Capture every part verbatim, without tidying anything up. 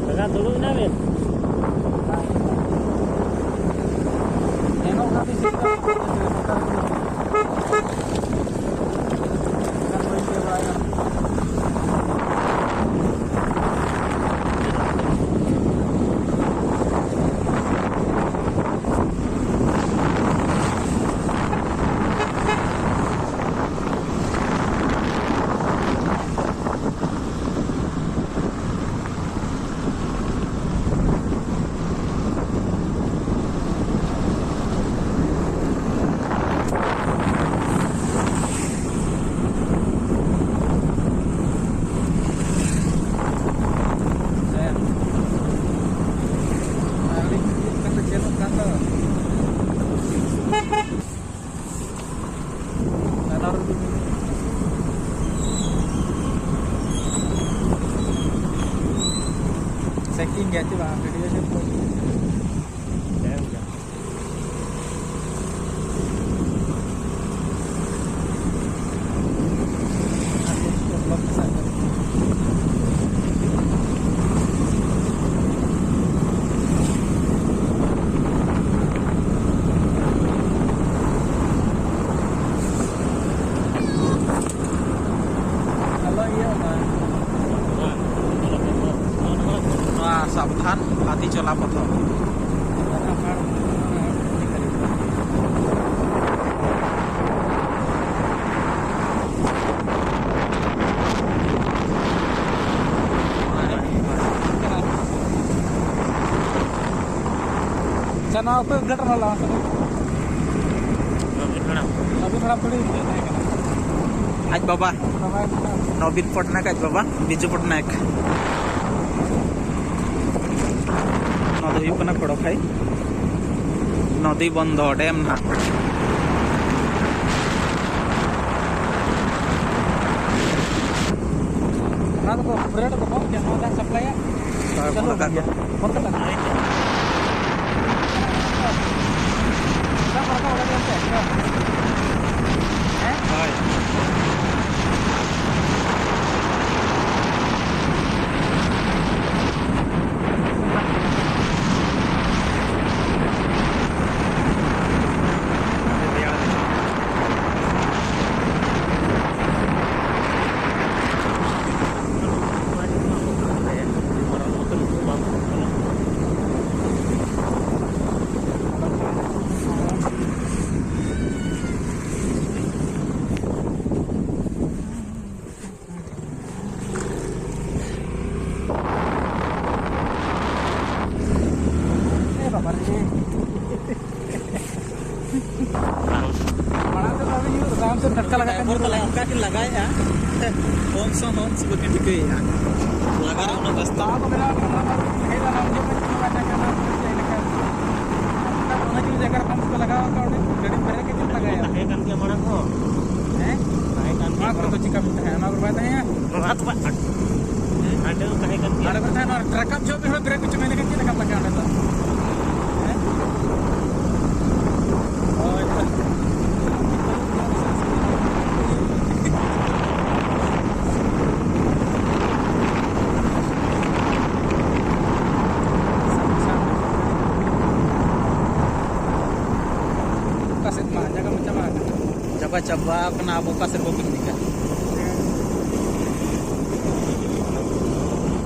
ᱫᱟᱫᱟ, ᱫᱩᱲᱩᱵ ᱮᱱᱟ ᱵᱮᱱ? ᱥᱮᱠᱤᱝ ᱜᱮᱭᱟ ᱪᱮ ᱵᱟᱝ? ᱵᱷᱤᱰᱤᱭᱳ ᱡᱩᱛ ᱠᱚ᱾ ᱟᱞᱚ ᱤᱭᱟᱹᱜ ᱢᱟ᱾ ᱱᱚᱣᱟ ᱥᱟᱵᱫᱷᱟᱱ ᱦᱟᱹᱛᱤ ᱪᱚᱞᱟ ᱯᱚᱛᱷᱚ᱾ ᱟᱪᱪᱷᱟ, ᱱᱚᱣᱟ ᱚᱠᱚᱭ ᱩᱫᱽᱜᱷᱟᱴᱚᱱ ᱞᱮᱫᱟ? ᱱᱚᱵᱤᱱ ᱦᱟᱲᱟᱢ᱾ ᱱᱚᱵᱤᱱ ᱦᱟᱲᱟᱢ ᱛᱷᱚᱲᱤ ᱤᱫᱤ ᱛᱟᱦᱮᱸ ᱠᱟᱱᱟ᱾ ᱟᱡ ᱵᱟᱵᱟ᱾ ᱵᱟᱵᱟ ᱦᱟᱲᱟᱢ᱾ ᱱᱚᱵᱤᱱ ᱯᱚᱴᱱᱟᱭᱮᱠ ᱟᱡ ᱵᱟᱵᱟ, ᱵᱤᱡᱩ ᱯᱚᱴᱱᱟᱭᱮᱠ᱾ ᱱᱚᱣᱟ ᱫᱚ ᱦᱩᱭᱩᱜ ᱠᱟᱱᱟ ᱠᱷᱚᱲᱚᱠᱷᱟᱭ ᱱᱚᱫᱤ ᱵᱚᱱᱫᱷᱚ ᱰᱮᱢ ᱱᱟᱦᱟᱜ᱾ ᱚᱱᱟ ᱫᱚᱠᱚ ᱵᱨᱮᱰ ᱠᱚ ᱵᱚᱱᱫ ᱜᱮᱭᱟ, ᱱᱚᱣᱟ ᱡᱟᱦᱟᱸ ᱥᱟᱯᱞᱟᱭᱟ᱾ ᱦᱳᱭ, ᱪᱟᱹᱞᱩ ᱵᱚᱱᱫ ᱟᱠᱟᱱ ᱟᱠᱟᱫ ᱜᱮᱭᱟ᱾ ᱠᱚ᱾ ᱵᱚᱱᱫ ᱠᱟᱛᱮ ᱫᱟᱜ ᱠᱚ ᱨᱟᱠᱟᱵ ᱟᱠᱟᱫ ᱜᱮᱭᱟ ᱥᱮ? ᱦᱮᱸ? ᱦᱳᱭ᱾ ᱚᱱᱠᱟ ᱠᱤᱱ ᱞᱟᱜᱟᱭᱮᱫᱼᱟ᱾ ᱦᱚᱱᱥ ᱦᱚᱸ ᱦᱚᱱᱥ ᱵᱟᱹᱠᱤᱱ ᱴᱷᱤᱠᱟᱹᱭᱮᱫᱼᱟ᱾ ᱞᱟᱜᱟ ᱨᱮ ᱩᱱᱟᱹᱜ ᱵᱮᱥᱛᱚ᱾ ᱛᱟᱣ ᱠᱚ ᱵᱮᱱᱟᱣ ᱠᱟᱱᱟ, ᱚᱱᱟ ᱫᱚ ᱦᱮᱡ ᱞᱮᱱᱟ, ᱩᱱ ᱡᱚᱠᱷᱚᱱ ᱪᱮᱫ ᱞᱮᱠᱟ? ᱚᱱᱟ ᱡᱩᱫᱤ ᱡᱟᱭᱜᱟ ᱨᱮ ᱦᱚᱱᱥ ᱠᱚ ᱞᱟᱜᱟᱣ ᱟᱠᱟᱫ, ᱚᱸᱰᱮ ᱜᱟᱹᱰᱤ ᱵᱮᱨᱮᱠ ᱜᱮ ᱪᱮᱫ ᱞᱟᱜᱟᱭᱟ? ᱛᱟᱦᱮᱸ ᱠᱟᱱ ᱜᱮᱭᱟ ᱢᱟᱲᱟᱝ ᱦᱚᱸ᱾ ᱦᱮᱸ? ᱛᱟᱦᱮᱸ ᱠᱟᱱ ᱱᱚᱣᱟ ᱜᱮᱭᱟ ᱠᱚᱨᱮ ᱫᱚ ᱢᱟᱲᱟᱝ᱾ ᱪᱤᱠᱟ ᱵᱤᱱ ᱛᱟᱦᱮᱸᱱᱟ? ᱱᱚᱣᱟ ᱠᱚᱨᱮ ᱵᱟᱭ ᱛᱟᱦᱮᱸᱭᱟ? ᱱᱚᱣᱟ ᱫᱚ ᱵᱟᱝ᱾ ᱦᱮᱸ? ᱦᱟᱸᱰᱮ ᱫᱚ ᱛᱟᱦᱮᱸ ᱠᱟᱱ ᱜᱮᱭᱟ᱾ ᱦᱟᱸᱰᱮ ᱠᱚᱨᱮ ᱛᱟᱦᱮᱸᱱᱟ, ᱨᱟᱠᱟᱵ ᱡᱚᱦᱚᱜ ᱵᱤᱱ ᱦᱚᱸ ᱵᱮᱨᱮᱠ ᱦᱚᱪᱚ ᱢᱮ ᱞᱮᱠᱷᱟᱱ ᱪᱮᱫ ᱞᱮᱠᱟᱢ ᱞᱟᱜᱟᱭᱟ ᱚᱸᱰᱮ ᱫᱚ? ᱦᱮᱸ? ᱦᱳᱭ ᱛᱚ᱾ ᱚᱠᱟ ᱥᱮᱫ ᱢᱟ ᱡᱟᱭᱜᱟ ᱢᱟ ᱪᱟᱵᱟ ᱟᱠᱟᱱᱟ᱾ ᱪᱟᱵᱟ ᱪᱟᱵᱟ ᱟᱠᱟᱱᱟ, ᱟᱵᱚ ᱚᱠᱟ ᱥᱮᱫ ᱵᱚ ᱯᱤᱠᱱᱤᱠᱟ?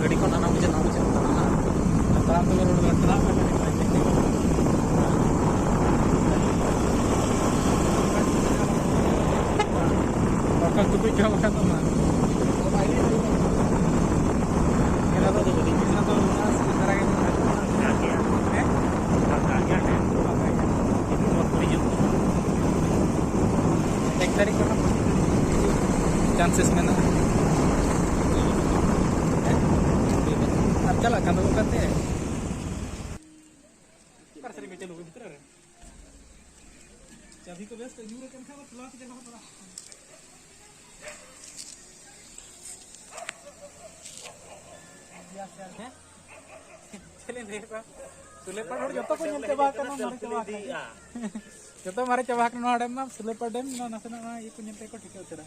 ᱜᱟᱹᱰᱤ ᱠᱷᱚᱱ ᱦᱟᱱᱟ ᱢᱩᱪᱟᱹᱫ ᱱᱚᱣᱟ ᱢᱩᱪᱟᱹᱫ ᱛᱟᱲᱟᱢᱟ᱾ ᱛᱟᱲᱟᱢ ᱛᱮᱜᱮ ᱨᱚᱲ ᱫᱚ ᱪᱟᱞᱟᱜ ᱠᱟᱱᱟ᱾ ᱵᱟᱠᱚ ᱛᱩᱠᱩᱡ ᱪᱚ ᱵᱟᱠᱷᱟᱱ ᱫᱚ ᱢᱟ᱾ ᱜᱤᱫᱽᱨᱟᱹ ᱫᱚ ᱜᱤᱫᱽᱨᱟᱹ ᱫᱚ ᱚᱱᱟ ᱥᱩᱨ ᱫᱷᱟᱨᱟ ᱜᱮ ᱢᱮᱱᱟᱜ ᱠᱚᱣᱟ᱾ ᱦᱮᱸ? ᱮᱠ ᱛᱟᱹᱨᱤᱠᱷ ᱠᱷᱚᱱᱟᱜ ᱪᱟᱱᱥᱮᱥ ᱢᱮᱱᱟᱜᱼᱟ᱾ ᱟᱨ ᱪᱟᱞᱟᱜ ᱠᱷᱟᱱ ᱫᱚ ᱚᱱᱠᱟᱛᱮ᱾ ᱚᱠᱟ ᱥᱮᱫ ᱨᱮ ᱪᱟᱹᱞᱩ ᱵᱷᱤᱛᱨᱤ ᱨᱮ? ᱪᱟᱹᱵᱤ ᱠᱚ ᱵᱮᱥ ᱛᱮ ᱧᱩᱨ ᱟᱠᱟᱱ ᱠᱷᱟᱱ ᱫᱚ ᱠᱷᱩᱞᱟᱹᱣ ᱠᱟᱛᱮ ᱫᱚᱦᱚ ᱠᱟᱜᱼᱟ᱾ ᱪᱮᱫ ᱞᱤᱧ ᱞᱟᱹᱭ ᱟᱠᱚᱣᱟ? ᱥᱩᱞᱮᱯᱟᱲ ᱦᱚᱲ ᱡᱚᱛᱚ ᱠᱚ ᱧᱮᱞ ᱪᱟᱵᱟ ᱟᱠᱟᱱᱟ, ᱢᱟᱨᱮ ᱪᱟᱵᱟ ᱟᱠᱟᱱᱟ᱾ ᱡᱚᱛᱚ ᱢᱟᱨᱮ ᱪᱟᱵᱟ ᱟᱠᱟᱱᱟ ᱱᱚᱣᱟ ᱰᱮᱢ ᱢᱟ, ᱥᱩᱞᱮᱯᱟᱲ ᱰᱮᱢ, ᱱᱚᱣᱟ ᱱᱟᱥᱮᱱᱟᱜ ᱱᱚᱣᱟ ᱤᱭᱟᱹ ᱠᱚ ᱧᱮᱞ ᱛᱮ ᱠᱚ ᱴᱷᱤᱠᱟᱹ ᱩᱛᱟᱹᱨᱟ᱾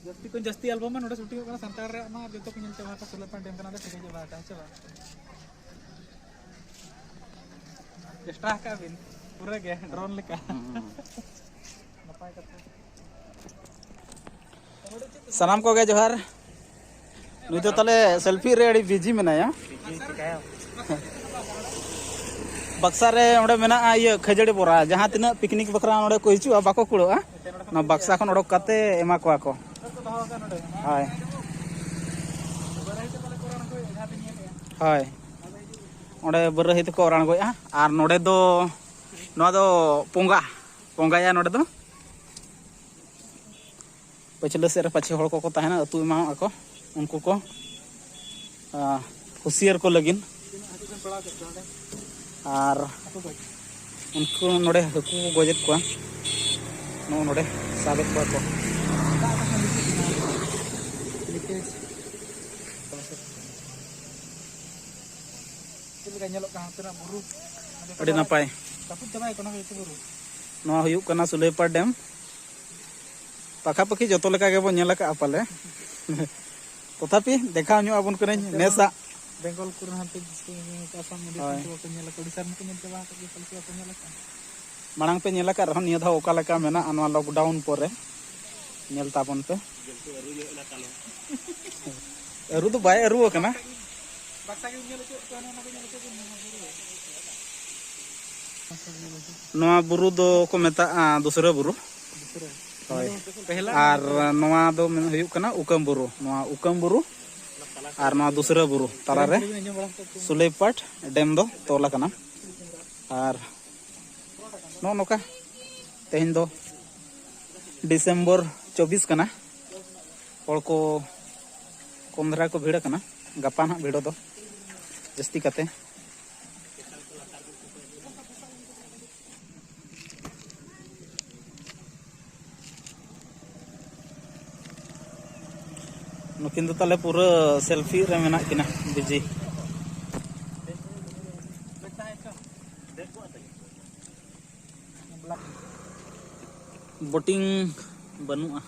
ᱡᱟᱹᱥᱛᱤ ᱠᱷᱚᱱ ᱡᱟᱹᱥᱛᱤ ᱮᱞᱵᱟᱢ ᱢᱟ ᱱᱚᱰᱮ ᱥᱩᱴᱤᱝᱚᱜ ᱠᱟᱱᱟ, ᱥᱟᱱᱛᱟᱲ ᱨᱮᱭᱟᱜ ᱢᱟ ᱡᱚᱛᱚ ᱠᱚ ᱧᱮᱞ ᱪᱟᱵᱟ ᱟᱠᱟᱫ, ᱥᱩᱞᱮᱯᱟᱲ ᱰᱮᱢ ᱠᱟᱱᱟ, ᱚᱸᱰᱮ ᱴᱷᱤᱠᱟᱹ ᱪᱟᱵᱟ ᱟᱠᱟᱫ, ᱦᱮᱸ ᱥᱮ ᱵᱟᱝ? ᱪᱮᱥᱴᱟ ᱟᱠᱟᱫ ᱵᱤᱱ ᱯᱩᱨᱟᱹ ᱜᱮ ᱰᱨᱳᱱ ᱞᱮᱠᱟ᱾ ᱦᱩᱸ᱾ ᱱᱟᱯᱟᱭ ᱠᱟᱛᱷᱟ᱾ ᱥᱟᱱᱟᱢ ᱠᱚᱜᱮ ᱡᱚᱦᱟᱨ᱾ ᱱᱩᱭ ᱫᱚ ᱛᱟᱦᱞᱮ ᱥᱮᱞᱯᱷᱤ ᱨᱮ ᱟᱹᱰᱤ ᱵᱤᱡᱤ ᱢᱮᱱᱟᱭᱟ᱾ ᱵᱟᱠᱥᱟ ᱨᱮ ᱚᱸᱰᱮ ᱢᱮᱱᱟᱜᱼᱟ ᱤᱭᱟᱹ ᱠᱷᱟᱹᱡᱟᱹᱲᱤ ᱵᱚᱨᱟ, ᱡᱟᱦᱟᱸ ᱛᱤᱱᱟᱹᱜ ᱯᱤᱠᱱᱤᱠ ᱵᱟᱠᱷᱨᱟ ᱚᱸᱰᱮ ᱠᱚ ᱦᱤᱡᱩᱜᱼᱟ ᱵᱟᱠᱚ ᱠᱩᱲᱟᱹᱜᱼᱟ, ᱚᱱᱟ ᱵᱟᱠᱥᱟ ᱠᱷᱚᱱ ᱚᱰᱚᱠ ᱠᱟᱛᱮ ᱮᱢᱟ ᱠᱚᱣᱟ ᱠᱚ᱾ ᱦᱳᱭ, ᱦᱳᱭ, ᱚᱸᱰᱮ ᱵᱟᱹᱨᱟᱹᱦᱤ ᱛᱮᱠᱚ ᱚᱨ ᱟᱬᱜᱚᱭᱮᱫᱼᱟ᱾ ᱟᱨ ᱱᱚᱰᱮ ᱫᱚ ᱱᱚᱣᱟ ᱫᱚ ᱯᱚᱸᱜᱟ, ᱯᱚᱸᱜᱟᱭᱟ ᱱᱚᱰᱮ ᱫᱚ᱾ ᱯᱟᱹᱪᱷᱞᱟᱹ ᱥᱮᱫ ᱨᱮ ᱯᱟᱪᱷᱮ ᱦᱚᱲ ᱠᱚᱠᱚ ᱛᱟᱦᱮᱱᱟ, ᱟᱹᱛᱩ ᱮᱢᱟᱣᱟᱜᱼᱟ ᱠᱚ ᱩᱱᱠᱩ ᱠᱚ, ᱟᱸ, ᱦᱩᱸᱥᱤᱭᱟᱹᱨ ᱠᱚ ᱞᱟᱹᱜᱤᱫ᱾ ᱟᱨ ᱩᱱᱠᱩ ᱱᱚᱰᱮ ᱦᱟᱹᱠᱩ ᱠᱚ ᱜᱚᱡᱮᱫ ᱠᱚᱣᱟ, ᱱᱚᱜᱼᱚ ᱱᱚᱰᱮ ᱥᱟᱵᱮᱫ ᱠᱚᱣᱟ ᱠᱚ᱾ ᱪᱮᱫ ᱞᱮᱠᱟ ᱧᱮᱞᱚᱜ ᱠᱟᱱᱟ ᱦᱟᱱᱛᱮᱱᱟᱜ ᱵᱩᱨᱩ? ᱟᱹᱰᱤ ᱱᱟᱯᱟᱭ᱾ ᱨᱟᱹᱯᱩᱫ ᱪᱟᱵᱟᱭ ᱠᱟᱱᱟ ᱡᱚᱛᱚ ᱵᱩᱨᱩ᱾ ᱱᱚᱣᱟ ᱦᱩᱭᱩᱜ ᱠᱟᱱᱟ ᱥᱩᱞᱟᱹᱭᱯᱟᱲ ᱰᱮᱢ᱾ ᱯᱟᱠᱷᱟᱯᱟᱹᱠᱷᱤ ᱡᱚᱛᱚ ᱞᱮᱠᱟ ᱜᱮᱵᱚᱱ ᱧᱮᱞ ᱟᱠᱟᱫᱼᱟ ᱯᱟᱞᱮ᱾ ᱛᱚᱛᱷᱟᱯᱤ ᱫᱮᱠᱷᱟᱣ ᱧᱚᱜ ᱟᱵᱚᱱ ᱠᱟᱹᱱᱟᱹᱧ ᱱᱚᱛᱮ ᱢᱟ ᱱᱮᱥᱟᱜ᱾ ᱵᱮᱝᱜᱚᱞ ᱠᱚᱨᱮ ᱦᱟᱱᱛᱮ ᱫᱤᱥᱚᱢ, ᱟᱥᱟᱢ, ᱳᱰᱤᱥᱟ ᱦᱳᱭ᱾ ᱠᱚ ᱵᱟᱠᱚ ᱧᱮᱞ ᱟᱠᱟᱫ, ᱳᱰᱤᱥᱟ ᱨᱮᱱ ᱠᱚ ᱧᱮᱞ ᱪᱟᱵᱟ ᱟᱠᱟᱫ ᱜᱮᱭᱟ, ᱯᱟᱞᱮ ᱥᱮ ᱵᱟᱠᱚ ᱧᱮᱞ ᱟᱠᱟᱫ? ᱢᱟᱲᱟᱝ ᱯᱮ ᱧᱮᱞ ᱟᱠᱟᱫ ᱨᱮᱦᱚᱸ, ᱱᱤᱭᱟᱹ ᱫᱷᱟᱣ ᱚᱠᱟ ᱞᱮᱠᱟ ᱢᱮᱱᱟᱜᱼᱟ ᱱᱚᱣᱟ ᱞᱚᱠᱰᱟᱣᱩᱱ ᱯᱚᱨᱮ, ᱧᱮᱞ ᱛᱟᱵᱚᱱ ᱯᱮ᱾ ᱟᱹᱨᱩ ᱫᱚ ᱵᱟᱭ ᱟᱹᱨᱩ ᱟᱠᱟᱱᱟ᱾ ᱱᱚᱣᱟ ᱵᱩᱨᱩ ᱫᱚ ᱠᱚ ᱢᱮᱛᱟᱜᱼᱟ ᱫᱩᱥᱨᱟᱹ ᱵᱩᱨᱩ᱾ ᱦᱳᱭ᱾ ᱟᱨ ᱱᱚᱣᱟ ᱫᱚ ᱦᱩᱭᱩᱜ ᱠᱟᱱᱟ ᱩᱠᱟᱹᱢ ᱵᱩᱨᱩ᱾ ᱱᱚᱣᱟ ᱩᱠᱟᱹᱢ ᱵᱩᱨᱩ ᱟᱨ ᱱᱚᱣᱟ ᱫᱩᱥᱨᱟᱹ ᱵᱩᱨᱩ ᱛᱟᱞᱟᱨᱮ ᱥᱩᱞᱟᱹᱭᱯᱟᱴ ᱰᱮᱢ ᱫᱚ ᱛᱚᱞ ᱟᱠᱟᱱᱟ᱾ ᱟᱨ ᱱᱚᱜᱼᱚ ᱱᱚᱝᱠᱟ ᱛᱮᱦᱮᱧ ᱫᱚ ᱰᱤᱥᱮᱢᱵᱚᱨ ᱪᱚᱵᱵᱤᱥ ᱠᱟᱱᱟ᱾ ᱦᱚᱲ ᱠᱚ ᱠᱚᱢ ᱫᱷᱟᱨᱟ ᱠᱚ ᱵᱷᱤᱲ ᱟᱠᱟᱱᱟ᱾ ᱜᱟᱯᱟ ᱱᱟᱦᱟᱜ ᱵᱷᱤᱲᱚᱜ ᱫᱚ ᱡᱟᱹᱥᱛᱤ ᱠᱟᱛᱮ᱾ ᱱᱩᱠᱤᱱ ᱫᱚ ᱛᱟᱦᱞᱮ ᱯᱩᱨᱟᱹ ᱥᱮᱞᱯᱷᱤ ᱨᱮ ᱢᱮᱱᱟᱜ ᱠᱤᱱᱟ, ᱵᱤᱡᱤ᱾ ᱵᱳᱴᱤᱝ ᱵᱟᱹᱱᱩᱜᱼᱟ᱾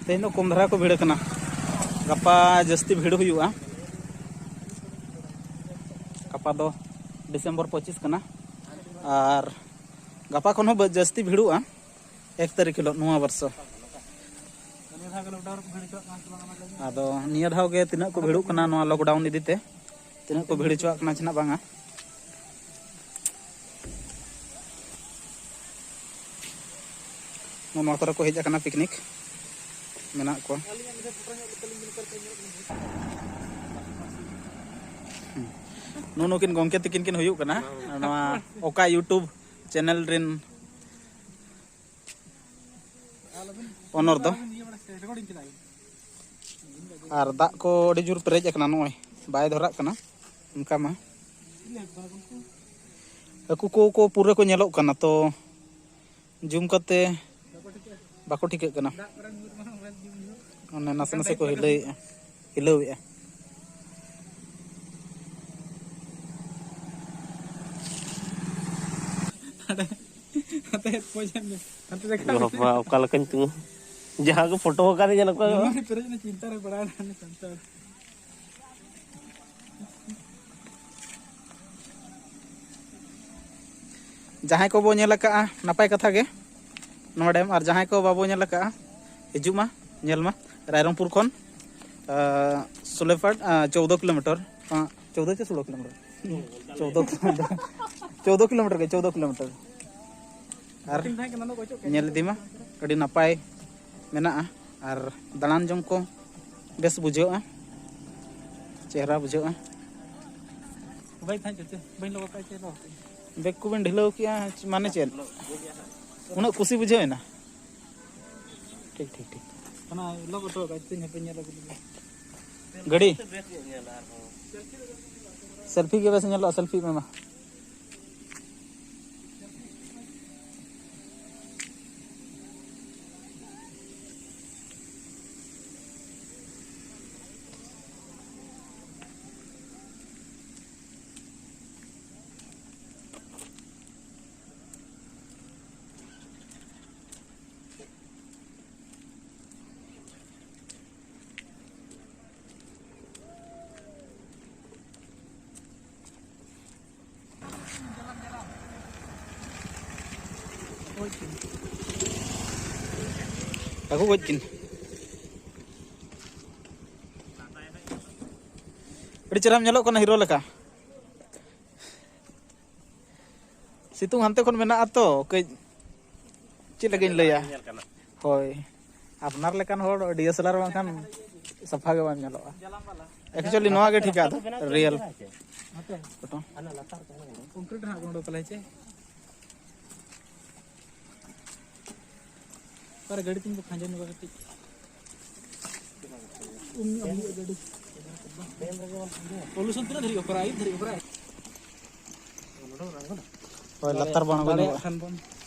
ᱛᱮᱦᱮᱧ ᱫᱚ ᱠᱚᱢ ᱫᱷᱟᱨᱟ ᱠᱚ ᱵᱷᱤᱲ ᱠᱟᱱᱟ, ᱜᱟᱯᱟ ᱡᱟᱹᱥᱛᱤ ᱵᱷᱤᱲ ᱦᱩᱭᱩᱜᱼᱟ᱾ ᱜᱟᱯᱟ ᱫᱚ ᱰᱤᱥᱮᱢᱵᱚᱨ ᱯᱚᱸᱪᱤᱥ ᱠᱟᱱᱟ, ᱟᱨ ᱜᱟᱯᱟ ᱠᱷᱚᱱ ᱦᱚᱸ ᱵᱟᱹ-, ᱡᱟᱹᱥᱛᱤ ᱵᱷᱤᱲᱚᱜᱼᱟ᱾ ᱮᱠ ᱛᱟᱹᱨᱤᱠᱷ ᱦᱤᱞᱳᱜ ᱱᱚᱣᱟ ᱵᱚᱨᱥᱚ᱾ ᱟᱫᱚ ᱱᱤᱭᱟᱹ ᱫᱷᱟᱣ ᱜᱮ ᱛᱤᱱᱟᱹᱜ ᱠᱚ ᱵᱷᱤᱲᱚᱜ ᱠᱟᱱᱟ ᱱᱚᱣᱟ ᱞᱚᱠᱰᱟᱣᱩᱱ ᱤᱫᱤ ᱛᱮ, ᱛᱤᱱᱟᱹᱜ ᱠᱚ ᱵᱷᱤᱲ ᱦᱚᱪᱚᱣᱟᱜ ᱠᱟᱱᱟ ᱥᱮ ᱱᱟᱜ ᱵᱟᱝᱟ᱾ ᱱᱚᱣᱟ ᱠᱚᱨᱮ ᱠᱚ ᱦᱮᱡ ᱟᱠᱟᱱᱟ ᱯᱤᱠᱱᱤᱠ, ᱢᱮᱱᱟᱜ ᱠᱚᱣᱟ᱾ ᱱᱩ-, ᱱᱩᱠᱤᱱ ᱜᱚᱢᱠᱮ ᱛᱟᱹᱠᱤᱱ ᱠᱤᱱ ᱦᱩᱭᱩᱜ ᱠᱟᱱᱟ ᱱᱚᱣᱟ ᱚᱠᱟ YouTube ᱪᱮᱱᱮᱞ ᱨᱮᱱ ᱚᱱᱚᱨ ᱫᱚ᱾ ᱟᱨ ᱫᱟᱜ ᱠᱚ ᱟᱹᱰᱤ ᱡᱳᱨ ᱯᱮᱨᱮᱡ ᱟᱠᱟᱱᱟ, ᱱᱚᱜᱼᱚᱭ ᱵᱟᱭ ᱫᱷᱚᱨᱟᱜ ᱠᱟᱱᱟ ᱚᱱᱠᱟ ᱢᱟ᱾ ᱦᱟᱹᱠᱩ ᱠᱚ, ᱠᱚ ᱯᱩᱨᱟᱹ ᱠᱚ ᱧᱮᱞᱚᱜ ᱠᱟᱱᱟ, ᱛᱚ ᱡᱩᱢ ᱠᱟᱛᱮ ᱵᱟᱠᱚ ᱴᱷᱤᱠᱟᱹᱜ ᱠᱟᱱᱟ᱾ ᱚᱱᱮ ᱱᱟᱥᱮ ᱱᱟᱥᱮ ᱠᱚ ᱦᱤᱞᱟᱹᱣᱮᱫᱼᱟ, ᱦᱤᱞᱟᱹᱣᱮᱫᱼᱟ᱾ ᱦᱟᱱᱛᱮ ᱦᱮᱡ ᱯᱚᱭᱥᱟ ᱢᱮ᱾ ᱦᱟᱱᱛᱮ ᱫᱮᱠᱷᱟᱣ ᱢᱮ᱾ ᱵᱟᱵᱟ, ᱚᱠᱟ ᱞᱮᱠᱟᱧ ᱛᱤᱸᱜᱩ? ᱡᱟᱦᱟᱸ ᱠᱚ ᱯᱷᱳᱴᱳ ᱟᱠᱟᱫ ᱧᱮᱞ ᱠᱚᱣᱟ᱾ ᱱᱚᱣᱟ ᱨᱮ ᱯᱮᱨᱮᱡ ᱮᱱᱟ, ᱪᱤᱱᱛᱟ ᱨᱮ ᱯᱟᱲᱟᱣ ᱮᱱᱟ ᱩᱱᱤ ᱥᱟᱱᱛᱟᱲ᱾ ᱡᱟᱦᱟᱸᱭ ᱠᱚᱵᱚ ᱧᱮᱞ ᱟᱠᱟᱫᱼᱟ, ᱱᱟᱯᱟᱭ ᱠᱟᱛᱷᱟ ᱜᱮ ᱱᱚᱣᱟ ᱰᱮᱢ, ᱟᱨ ᱡᱟᱦᱟᱸᱭ ᱠᱚ ᱵᱟᱵᱚ ᱧᱮᱞ ᱟᱠᱟᱫᱼᱟ, ᱦᱤᱡᱩᱜ ᱢᱟ, ᱧᱮᱞ ᱢᱟ᱾ ᱨᱟᱭᱨᱚᱝᱯᱩᱨ ᱠᱷᱚᱱ, ᱟᱸ, ᱥᱩᱞᱮᱯᱟᱴ, ᱟᱸ, ᱪᱳᱫᱽᱫᱳ ᱠᱤᱞᱳᱢᱤᱴᱟᱨ, ᱟᱸ, ᱪᱳᱫᱽᱫᱳ ᱪᱮ ᱥᱳᱞᱳ ᱠᱤᱞᱳᱢᱤᱴᱟᱨ? ᱪᱳᱫᱽᱫᱳ ᱠᱤᱞᱳᱢᱤᱴᱟᱨ, ᱪᱳᱫᱽᱫᱳ ᱠᱤᱞᱳᱢᱤᱴᱟᱨ ᱜᱮ, ᱪᱳᱫᱽᱫᱳ ᱠᱤᱞᱳᱢᱤᱴᱟᱨ᱾ ᱟᱨ ᱧᱮᱞ ᱤᱫᱤ ᱢᱟ, ᱟᱹᱰᱤ ᱱᱟᱯᱟᱭ ᱢᱮᱱᱟᱜᱼᱟ, ᱟᱨ ᱫᱟᱬᱟᱱ ᱡᱚᱝ ᱠᱚ ᱵᱮᱥ ᱵᱩᱡᱷᱟᱹᱜᱼᱟ, ᱪᱮᱦᱨᱟ ᱵᱩᱡᱷᱟᱹᱜᱼᱟ᱾ ᱵᱟᱹᱧ ᱛᱟᱦᱮᱸ ᱦᱚᱪᱚ, ᱵᱟᱹᱧ ᱞᱚᱜᱚ ᱠᱟᱜᱼᱟ, ᱪᱮᱫ ᱦᱚᱸ᱾ ᱵᱮᱜᱽ ᱠᱚᱵᱮᱱ ᱰᱷᱤᱞᱟᱹᱣ ᱠᱮᱜᱼᱟ, ᱢᱟᱱᱮ ᱪᱮᱫ? ᱩᱱᱟᱹᱜ ᱠᱩᱥᱤ ᱵᱩᱡᱷᱟᱹᱣ ᱮᱱᱟ? ᱴᱷᱤᱠ, ᱴᱷᱤᱠ, ᱴᱷᱤᱠ᱾ ᱚᱱᱟ ᱞᱚᱜ ᱦᱚᱴᱚ ᱠᱟᱜ ᱛᱤᱧ, ᱦᱟᱯᱮ ᱧᱮᱞ ᱟᱹᱜᱩ ᱞᱮᱜᱮ᱾ ᱜᱟᱹᱰᱤ? ᱥᱮᱞᱯᱷᱤ ᱜᱮ ᱵᱮᱥ ᱧᱮᱞᱚᱜᱼᱟ, ᱥᱮᱞᱯᱷᱤ ᱢᱮ ᱢᱟ᱾ ᱦᱟᱹᱠᱩ ᱜᱚᱡ ᱠᱤᱱ᱾ ᱟᱹᱰᱤ ᱪᱮᱦᱨᱟᱢ ᱧᱮᱞᱚᱜ ᱠᱟᱱᱟ ᱦᱤᱨᱳ ᱞᱮᱠᱟ᱾ ᱥᱤᱛᱩᱝ ᱦᱟᱱᱛᱮ ᱠᱷᱚᱱ ᱢᱮᱱᱟᱜᱼᱟ ᱛᱚ, ᱠᱟᱹᱡ ᱪᱮᱫ ᱞᱮᱠᱟᱧ ᱞᱟᱹᱭᱟ? ᱦᱳᱭ, ᱟᱯᱱᱟᱨ ᱞᱮᱠᱟᱱ ᱦᱚᱲ ᱰᱤ ᱮᱥ ᱮᱞ ᱟᱨ ᱵᱟᱝᱠᱷᱟᱱ ᱥᱟᱯᱷᱟ ᱜᱮ ᱵᱟᱢ ᱧᱮᱞᱚᱜᱼᱟ᱾ Actually ᱱᱚᱣᱟ ᱜᱮ ᱴᱷᱤᱠᱟ ᱟᱫᱚ, ᱨᱤᱭᱮᱞ ᱯᱷᱳᱴᱳ᱾ ᱠᱚᱝᱠᱨᱤᱴ ᱨᱮᱱᱟᱜ ᱜᱚᱸᱰᱚ ᱛᱟᱞᱮ ᱪᱮ? ᱚᱠᱟᱨᱮ ᱜᱟᱹᱰᱤ ᱛᱤᱧ ᱠᱚ ᱠᱷᱟᱸᱡᱚ ᱧᱚᱜᱟ ᱠᱟᱹᱴᱤᱡ᱾ ᱩᱢ ᱧᱚᱜ ᱦᱩᱭᱩᱜᱼᱟ ᱜᱟᱹᱰᱤ᱾ Pollution ᱛᱤᱱᱟᱹᱜ ᱫᱷᱟᱹᱨᱤᱡ ᱚᱯᱷᱟᱨᱟ? ᱟᱹᱭᱩᱵ ᱫᱷᱟᱹᱨᱤᱡ ᱚᱯᱷᱟᱨᱟ? ᱦᱳᱭ, ᱞᱟᱛᱟᱨ ᱵᱚᱱ ᱟᱬᱜᱚ ᱫᱟᱲᱮᱭᱟᱜ ᱧᱚᱜᱚᱜᱼᱟ᱾ ᱠᱷᱟᱱ ᱵᱚᱱ,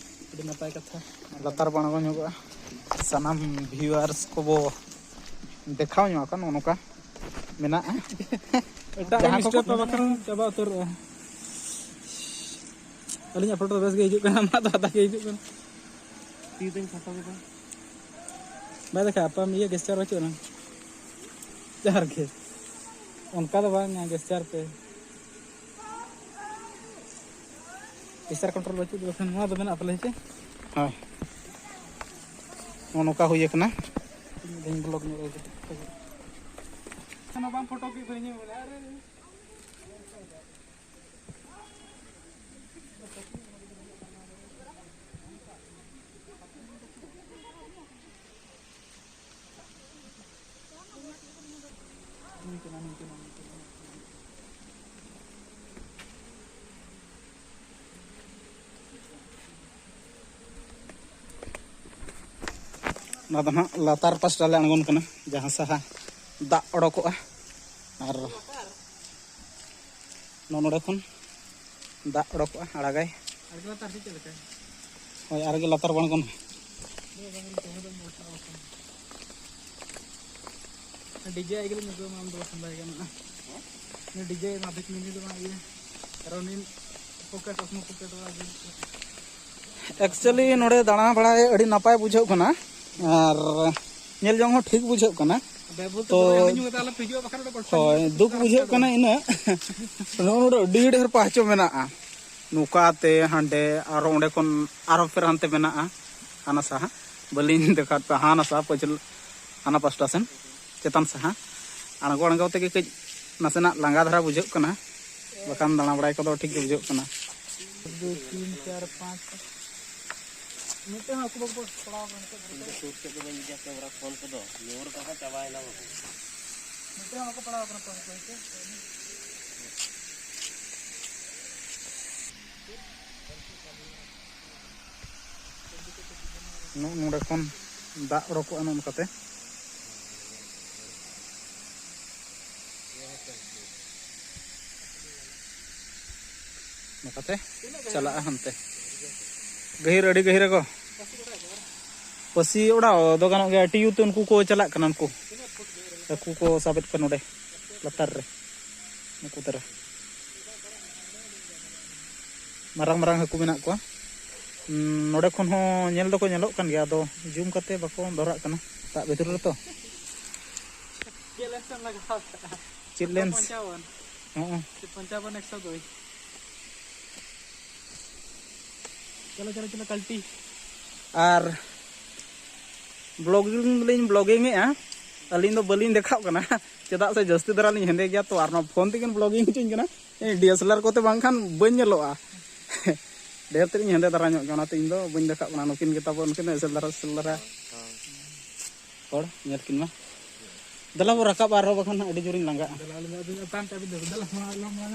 ᱟᱹᱰᱤ ᱱᱟᱯᱟᱭ ᱠᱟᱛᱷᱟ᱾ ᱞᱟᱛᱟᱨ ᱵᱚᱱ ᱟᱬᱜᱚ ᱧᱚᱜᱚᱜᱼᱟ᱾ ᱥᱟᱱᱟᱢ viewers ᱠᱚᱵᱚ ᱫᱮᱠᱷᱟᱣ ᱧᱚᱜ ᱟᱠᱚ, ᱱᱚᱜᱼᱚ ᱱᱚᱝᱠᱟ ᱢᱮᱱᱟᱜᱼᱟ᱾ ᱮᱴᱟᱜ ᱡᱟᱦᱟᱸ ᱠᱚ ᱢᱤᱥᱴᱟᱨ ᱠᱚ ᱯᱟᱵᱟᱠᱟᱨ ᱪᱟᱵᱟ ᱩᱛᱟᱹᱨᱚᱜᱼᱟ᱾ ᱟᱹᱞᱤᱧᱟᱜ ᱯᱷᱳᱴᱳ ᱫᱚ ᱵᱮᱥ ᱜᱮ ᱦᱤᱡᱩᱜ ᱠᱟᱱᱟ, ᱟᱢᱟᱜ ᱫᱚ ᱟᱫᱟ ᱜᱮ ᱦᱤᱡᱩᱜ ᱠᱟᱱᱟ᱾ ᱛᱤ ᱛᱮᱧ ᱯᱷᱳᱴᱳ ᱠᱮᱫᱟ᱾ ᱵᱟᱭ ᱫᱮᱠᱷᱟ, ᱟᱯᱟᱢ ᱤᱭᱟᱹ ᱜᱮᱥᱪᱟᱨ ᱵᱟᱹᱪᱩᱜ ᱟᱱᱟ᱾ ᱡᱟᱦᱟᱸ ᱨᱮᱜᱮ᱾ ᱚᱱᱠᱟ ᱫᱚ ᱵᱟᱝ, ᱜᱮᱥᱪᱟᱨ ᱯᱮ᱾ ᱜᱮᱥᱪᱟᱨ control ᱵᱟᱹᱪᱩᱜ ᱫᱚ, ᱵᱟᱠᱷᱟᱱ ᱱᱚᱣᱟ ᱫᱚ ᱢᱮᱱᱟᱜ ᱛᱟᱞᱮ ᱪᱮ? ᱦᱳᱭ᱾ ᱱᱚᱜᱼᱚ ᱱᱚᱝᱠᱟ ᱦᱩᱭ ᱟᱠᱟᱱᱟ᱾ ᱤᱧ ᱵᱞᱚᱜ ᱧᱚᱜ ᱨᱮ᱾ ᱚᱱᱟ ᱵᱟᱝ ᱯᱷᱳᱴᱳ ᱠᱮᱫ ᱫᱚ ᱤᱧ ᱦᱚᱸ ᱵᱚᱞᱮ, ᱟᱨᱮ᱾ ᱚᱱᱟ ᱫᱚ ᱱᱟᱦᱟᱜ ᱞᱟᱛᱟᱨ ᱯᱟᱥᱴᱟ ᱞᱮ ᱟᱬᱜᱚᱱ ᱠᱟᱱᱟ, ᱡᱟᱦᱟᱸ ᱥᱟᱦᱟ ᱫᱟᱜ ᱚᱰᱳᱠᱚᱜᱼᱟ᱾ ᱟᱨ ᱱᱚᱜᱼᱚ ᱱᱚᱰᱮ ᱠᱷᱚᱱ ᱫᱟᱜ ᱚᱰᱳᱠᱚᱜᱼᱟ, ᱟᱲᱟᱜᱟᱭ᱾ ᱟᱨ ᱞᱟᱛᱟᱨ ᱥᱮ ᱪᱮᱫ ᱞᱮᱠᱟ? ᱦᱳᱭ, ᱟᱨ ᱜᱮ ᱞᱟᱛᱟᱨ ᱵᱟᱝ ᱠᱟᱱᱟ᱾ ᱰᱤᱡᱮ ᱟᱭ ᱜᱮᱞᱤᱧ ᱟᱹᱜᱩ ᱟᱢᱟ, ᱟᱢ ᱫᱚ ᱵᱟᱠᱷᱟᱱ ᱵᱟᱭ ᱜᱟᱱᱚᱜᱼᱟ᱾ ᱰᱤᱡᱮ ᱢᱟᱫᱷᱮᱠ ᱢᱤᱱᱤ ᱫᱚ ᱵᱟᱝ ᱤᱭᱟᱹ, ᱟᱨ ᱩᱱᱤ ᱯᱚᱠᱮᱴ, ᱚᱥᱢᱚ ᱯᱚᱠᱮᱴ ᱵᱟᱝ ᱤᱭᱟᱹ᱾ Actually ᱱᱚᱰᱮ ᱫᱟᱬᱟ ᱵᱟᱲᱟᱭ ᱟᱹᱰᱤ ᱱᱟᱯᱟᱭ ᱵᱩᱡᱷᱟᱹᱜ ᱠᱟᱱᱟ ᱟᱨ ᱧᱮᱞ ᱡᱚᱝ ᱦᱚᱸ ᱴᱷᱤᱠ ᱵᱩᱡᱷᱟᱹᱜ ᱠᱟᱱᱟ᱾ ᱵᱮᱵᱚᱞ ᱛᱮ ᱛᱚ, ᱫᱚᱢᱮ ᱦᱟᱺᱰᱤ ᱧᱩ ᱠᱟᱛᱮ ᱟᱞᱚ ᱯᱮ ᱦᱤᱡᱩᱜᱼᱟ, ᱵᱟᱠᱷᱟᱱ ᱱᱚᱰᱮ ᱜᱚᱞᱯᱷᱚ ᱦᱳᱭ, ᱧᱩ ᱫᱩᱠ ᱠᱟᱛᱮ ᱵᱩᱡᱷᱟᱹᱜ ᱠᱟᱱᱟ ᱤᱱᱟᱹᱜ᱾ ᱱᱚᱜᱼᱚ ᱱᱚᱰᱮ ᱟᱹᱰᱤ ᱰᱷᱮᱨ ᱯᱟᱦᱪᱚ ᱢᱮᱱᱟᱜᱼᱟ, ᱱᱚᱝᱠᱟᱛᱮ ᱦᱟᱸᱰᱮ ᱟᱨᱦᱚᱸ ᱚᱸᱰᱮ ᱠᱷᱚᱱ ᱟᱨᱦᱚᱸ ᱯᱷᱮᱨ ᱦᱟᱱᱛᱮ ᱢᱮᱱᱟᱜᱼᱟ᱾ ᱦᱟᱱᱟ ᱥᱟᱦᱟ ᱵᱟᱹᱞᱤᱧ ᱫᱮᱠᱷᱟᱣᱮᱫ ᱯᱮᱭᱟ, ᱦᱟᱱᱟ ᱥᱟᱦᱟ ᱯᱟᱹᱪᱷᱞᱟᱹ, ᱦᱟᱱᱟ ᱯᱟᱥᱴᱟ ᱥᱮᱱ ᱪᱮᱛᱟᱱ ᱥᱟᱦᱟ ᱟᱬᱜᱚ ᱟᱬᱜᱚ ᱛᱮᱜᱮ ᱠᱟᱹᱡ ᱱᱟᱥᱮᱱᱟᱜ ᱞᱟᱸᱜᱟ ᱫᱷᱟᱨᱟ ᱵᱩᱡᱷᱟᱹᱜ ᱠᱟᱱᱟ, ᱵᱟᱠᱷᱟᱱ ᱫᱟᱬᱟ ᱵᱟᱲᱟᱭ ᱠᱚᱫᱚ ᱴᱷᱤᱠ ᱜᱮ ᱵᱩᱡᱷᱟᱹᱜ ᱠᱟᱱᱟ᱾ ᱫᱩᱭ, ᱛᱤᱱ, ᱪᱟᱨ, ᱯᱟᱸᱪ᱾ ᱢᱤᱫᱴᱮᱱ ᱦᱚᱸ ᱦᱟᱹᱠᱩ ᱵᱟᱠᱚ ᱯᱟᱲᱟᱣ ᱟᱠᱟᱱᱟ ᱱᱤᱛᱚᱜ ᱫᱷᱟᱹᱵᱤᱡ ᱛᱮ᱾ ᱥᱩᱨ ᱥᱮᱫ ᱫᱚ ᱵᱟᱹᱧ ᱤᱫᱤᱭᱟ ᱠᱮᱢᱮᱨᱟ ᱯᱷᱳᱱ ᱠᱚᱫᱚ, ᱱᱤᱭᱟᱹ ᱦᱚᱲ ᱠᱚᱦᱚᱸ ᱪᱟᱵᱟᱭᱮᱱᱟ ᱵᱟᱹᱵᱩ᱾ ᱢᱤᱫᱴᱮᱱ ᱦᱚᱸ ᱵᱟᱠᱚ ᱯᱟᱲᱟᱣ ᱟᱠᱟᱱᱟ ᱯᱟᱹᱦᱤᱞ ᱯᱟᱹᱦᱤᱞ ᱛᱮ᱾ ᱱᱚᱜᱼᱚ ᱱᱚᱰᱮ ᱠᱷᱚᱱ ᱫᱟᱜ ᱚᱰᱚᱠᱚᱜᱼᱟ ᱱᱚᱜᱼᱚ ᱱᱚᱝᱠᱟᱛᱮ᱾ ᱱᱚᱝᱠᱟᱛᱮ ᱪᱟᱞᱟᱜᱼᱟ ᱦᱟᱱᱛᱮ ᱜᱟᱹᱦᱤᱨ, ᱟᱹᱰᱤ ᱜᱟᱹᱦᱤᱨ ᱟᱠᱚ᱾ ᱯᱟᱹᱥᱤ ᱚᱰᱟᱣ ᱫᱚ ᱜᱟᱱᱚᱜ ᱜᱮᱭᱟ, ᱴᱤᱭᱩ ᱛᱮ ᱩᱱᱠᱩ ᱠᱚ ᱪᱟᱞᱟᱜ ᱠᱟᱱᱟ, ᱩᱱᱠᱩ ᱦᱟᱹᱠᱩ ᱠᱚ ᱥᱟᱵᱮᱫ ᱠᱚᱣᱟ ᱱᱚᱰᱮ ᱞᱟᱛᱟᱨ ᱨᱮ, ᱱᱩᱠᱩ ᱫᱷᱟᱨᱟ᱾ ᱢᱟᱨᱟᱝ ᱢᱟᱨᱟᱝ ᱦᱟᱹᱠᱩ ᱢᱮᱱᱟᱜ ᱠᱚᱣᱟ᱾ ᱩᱸ, ᱱᱚᱰᱮ ᱠᱷᱚᱱ ᱦᱚᱸ ᱧᱮᱞ ᱫᱚᱠᱚ ᱧᱮᱞᱚᱜ ᱠᱟᱱ ᱜᱮᱭᱟ, ᱟᱫᱚ ᱡᱩᱢ ᱠᱟᱛᱮ ᱵᱟᱠᱚ ᱫᱷᱚᱨᱟᱜ ᱠᱟᱱᱟ ᱫᱟᱜ ᱵᱷᱤᱛᱨᱤ ᱨᱮᱛᱚ᱾ ᱪᱮᱫ ᱞᱮᱱᱥ ᱮᱢ ᱞᱟᱜᱟᱣ ᱠᱟᱜᱼᱟ? ᱪᱮᱫ ᱞᱮᱱᱥ? ᱯᱚᱧᱪᱟᱵᱚᱱ᱾ ᱦᱚᱸᱜᱼᱚ᱾ ᱯᱚᱧᱪᱟᱵᱚᱱ ᱮᱠᱥᱚ ᱫᱩᱭ᱾ ᱪᱚᱞᱚ, ᱪᱚᱞᱚ, ᱪᱚᱞᱚ, ᱠᱟᱞᱴᱤ᱾ ᱟᱨ ᱵᱞᱚᱜᱤᱝ ᱫᱚᱞᱤᱧ ᱵᱞᱚᱜᱤᱝ ᱮᱜᱼᱟ, ᱟᱹᱞᱤᱧ ᱫᱚ ᱵᱟᱹᱞᱤᱧ ᱫᱮᱠᱷᱟᱣᱜ ᱠᱟᱱᱟ, ᱪᱮᱫᱟᱜ ᱥᱮ ᱡᱟᱹᱥᱛᱤ ᱫᱷᱟᱨᱟ ᱞᱤᱧ ᱦᱮᱸᱫᱮ ᱜᱮᱭᱟ ᱛᱚ, ᱟᱨ ᱱᱚᱣᱟ ᱯᱷᱳᱱ ᱛᱮᱜᱮ ᱵᱞᱚᱜᱤᱝ ᱦᱚᱪᱚᱧ ᱠᱟᱱᱟ᱾ ᱰᱤ ᱮᱥ ᱮᱞ ᱟᱨ ᱠᱚᱛᱮ ᱵᱟᱝᱠᱷᱟᱱ ᱵᱟᱹᱧ ᱧᱮᱞᱚᱜᱼᱟ᱾ ᱰᱷᱮᱨ ᱛᱮᱫ ᱤᱧ ᱦᱮᱸᱫᱮ ᱫᱷᱟᱨᱟ ᱧᱚᱜ ᱜᱮᱭᱟ, ᱚᱱᱟᱛᱮ ᱤᱧ ᱫᱚ ᱵᱟᱹᱧ ᱫᱮᱠᱷᱟᱣᱜ ᱠᱟᱱᱟ᱾ ᱱᱩᱠᱤᱱ ᱜᱮ ᱛᱟᱵᱚ, ᱱᱩᱠᱤᱱ ᱫᱚ ᱮᱥᱮᱞ ᱫᱷᱟᱨᱟ, ᱮᱥᱮᱞ ᱫᱷᱟᱨᱟ ᱦᱚᱲ, ᱧᱮᱞ ᱠᱤᱱ ᱢᱟ᱾ ᱫᱮᱞᱟ ᱵᱚ ᱨᱟᱠᱟᱵ, ᱟᱨᱦᱚᱸ ᱵᱟᱠᱷᱟᱱ ᱦᱟᱸᱜ ᱟᱹᱰᱤ ᱡᱳᱨᱤᱧ ᱞᱟᱸᱜᱟᱜᱼᱟ᱾ ᱫᱮᱞᱟ, ᱟᱞᱮ ᱫᱚ ᱟᱹᱵᱤᱱ ᱫᱚ ᱛᱟᱭᱚᱢ ᱛᱮ ᱟᱹᱵᱤᱱ ᱫᱚ ᱫᱮᱞᱟ, ᱢᱟ, ᱟᱞᱚ, ᱢᱟ,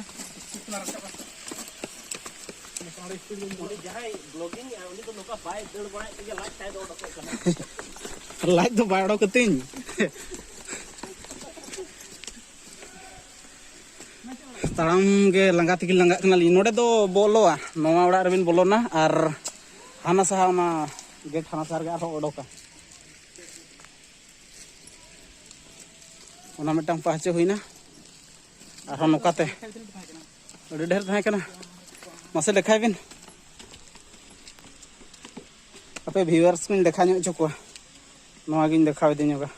ᱩᱱᱤ ᱡᱟᱦᱟᱸᱭ ᱵᱞᱚᱜᱤᱝ ᱮᱜᱼᱟ, ᱩᱱᱤ ᱫᱚ ᱱᱚᱝᱠᱟ ᱵᱟᱭ ᱫᱟᱹᱲ ᱵᱟᱲᱟᱭᱮᱫ ᱛᱮᱜᱮ ᱞᱟᱡ ᱛᱟᱭ ᱫᱚ ᱚᱰᱚᱠᱚᱜ ᱠᱟᱱᱟ᱾ ᱞᱟᱡ ᱫᱚ ᱵᱟᱭ ᱚᱰᱚᱠ ᱠᱟᱹᱛᱤᱧ᱾ ᱛᱟᱲᱟᱢ ᱜᱮ ᱞᱟᱸᱜᱟ ᱛᱮᱜᱮ ᱞᱟᱸᱜᱟᱜ ᱠᱟᱱᱟᱞᱤᱧ᱾ ᱱᱚᱰᱮ ᱫᱚ ᱵᱚᱞᱚᱜᱼᱟ, ᱱᱚᱣᱟ ᱚᱲᱟᱜ ᱨᱮᱵᱤᱱ ᱵᱚᱞᱚᱱᱟ ᱟᱨ ᱦᱟᱱᱟ ᱥᱟᱦᱟ ᱚᱱᱟ ᱜᱮᱴ ᱦᱟᱱᱟ ᱥᱟᱦᱟ ᱨᱮᱜᱮ ᱟᱨᱦᱚᱸ ᱚᱰᱚᱠᱟ᱾ ᱚᱱᱟ ᱢᱤᱫᱴᱟᱝ ᱯᱟᱦᱪᱟ ᱦᱩᱭᱱᱟ᱾ ᱟᱨᱦᱚᱸ ᱱᱚᱝᱠᱟᱛᱮ ᱟᱹᱰᱤ ᱰᱷᱮᱨ ᱛᱟᱦᱮᱸ ᱠᱟᱱᱟ᱾ ᱢᱟᱥᱮ ᱞᱮᱠᱷᱟᱭ ᱵᱤᱱ᱾ ᱟᱯᱮ ᱵᱷᱤᱭᱩᱣᱟᱨᱥ ᱠᱚᱧ ᱞᱮᱠᱷᱟ ᱧᱚᱜ ᱦᱚᱪᱚ ᱠᱚᱣᱟ᱾ ᱱᱚᱣᱟ ᱜᱤᱧ ᱫᱮᱠᱷᱟᱣ ᱤᱫᱤ ᱧᱚᱜᱟ᱾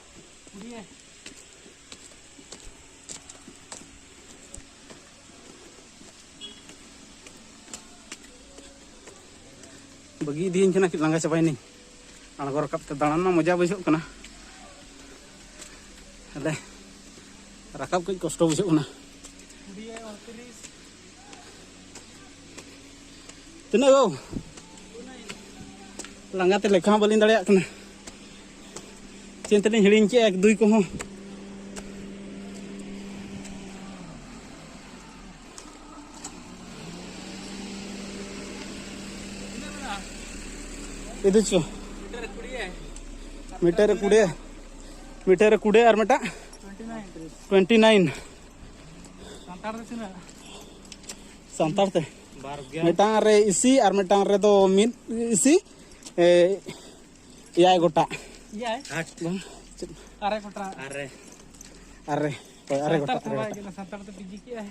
ᱵᱟᱹᱜᱤ ᱤᱫᱤᱭᱟᱹᱧ ᱠᱟᱱᱟ, ᱠᱟᱹᱡ ᱞᱟᱸᱜᱟ ᱪᱟᱵᱟᱭᱮᱱᱟᱹᱧ᱾ ᱟᱬᱜᱚ ᱨᱟᱠᱟᱵ ᱛᱮ ᱫᱟᱬᱟᱱ ᱢᱟ ᱢᱚᱡᱟ ᱵᱩᱡᱷᱟᱹᱜ ᱠᱟᱱᱟ, ᱟᱞᱮ ᱨᱟᱠᱟᱵ ᱠᱟᱹᱡ ᱠᱚᱥᱴᱚ ᱵᱩᱡᱷᱟᱹᱜ ᱠᱟᱱᱟ᱾ ᱛᱤᱱᱟᱹᱜ ᱜᱳ? ᱞᱟᱸᱜᱟ ᱛᱮ ᱞᱮᱠᱷᱟ ᱦᱚᱸ ᱵᱟᱹᱞᱤᱧ ᱫᱟᱲᱮᱭᱟᱜ ᱠᱟᱱᱟ᱾ ᱪᱮᱫ ᱛᱮᱞᱤᱧ ᱦᱤᱲᱤᱧ ᱠᱮᱜᱼᱟ ᱮᱠ ᱫᱩᱭ ᱠᱚᱦᱚᱸ᱾ ᱤᱫᱤ ᱪᱚ᱾ ᱢᱤᱫᱴᱟᱝ ᱨᱮ ᱠᱩᱲᱤ, ᱢᱤᱫᱴᱟᱝ ᱨᱮ ᱠᱩᱲᱤ ᱟᱨ ᱢᱤᱫᱴᱟᱝ ᱴᱩᱭᱮᱱᱴᱤ ᱱᱟᱭᱤᱱ᱾ ᱥᱟᱱᱛᱟᱲ ᱛᱮ ᱛᱤᱱᱟᱹᱜ? ᱥᱟᱱᱛᱟᱲ ᱛᱮ ᱵᱟᱨ ᱜᱮᱞ᱾ ᱢᱤᱫᱴᱟᱝ ᱨᱮ ᱤᱥᱤ ᱟᱨ ᱢᱤᱫᱴᱟᱝ ᱨᱮᱫᱚ ᱢᱤᱫ ᱤᱥᱤ, ᱮ, ᱮᱭᱟᱭ ᱜᱚᱴᱟ᱾ ᱮᱭᱟᱭ? ᱟᱴ᱾ ᱵᱟᱝ, ᱪᱮᱫ? ᱟᱨᱮ ᱜᱚᱴᱟ᱾ ᱟᱨᱮ᱾ ᱟᱨᱮ, ᱦᱳᱭ, ᱟᱨᱮ ᱜᱚᱴᱟ, ᱥᱟᱱᱛᱟᱲ ᱛᱮ ᱟᱨᱮ ᱵᱟᱭ ᱜᱚᱴᱟ᱾ ᱜᱮᱞᱟ, ᱥᱟᱱᱛᱟᱲ ᱛᱮ ᱯᱤᱡᱤ ᱠᱮᱜᱼᱟᱭ᱾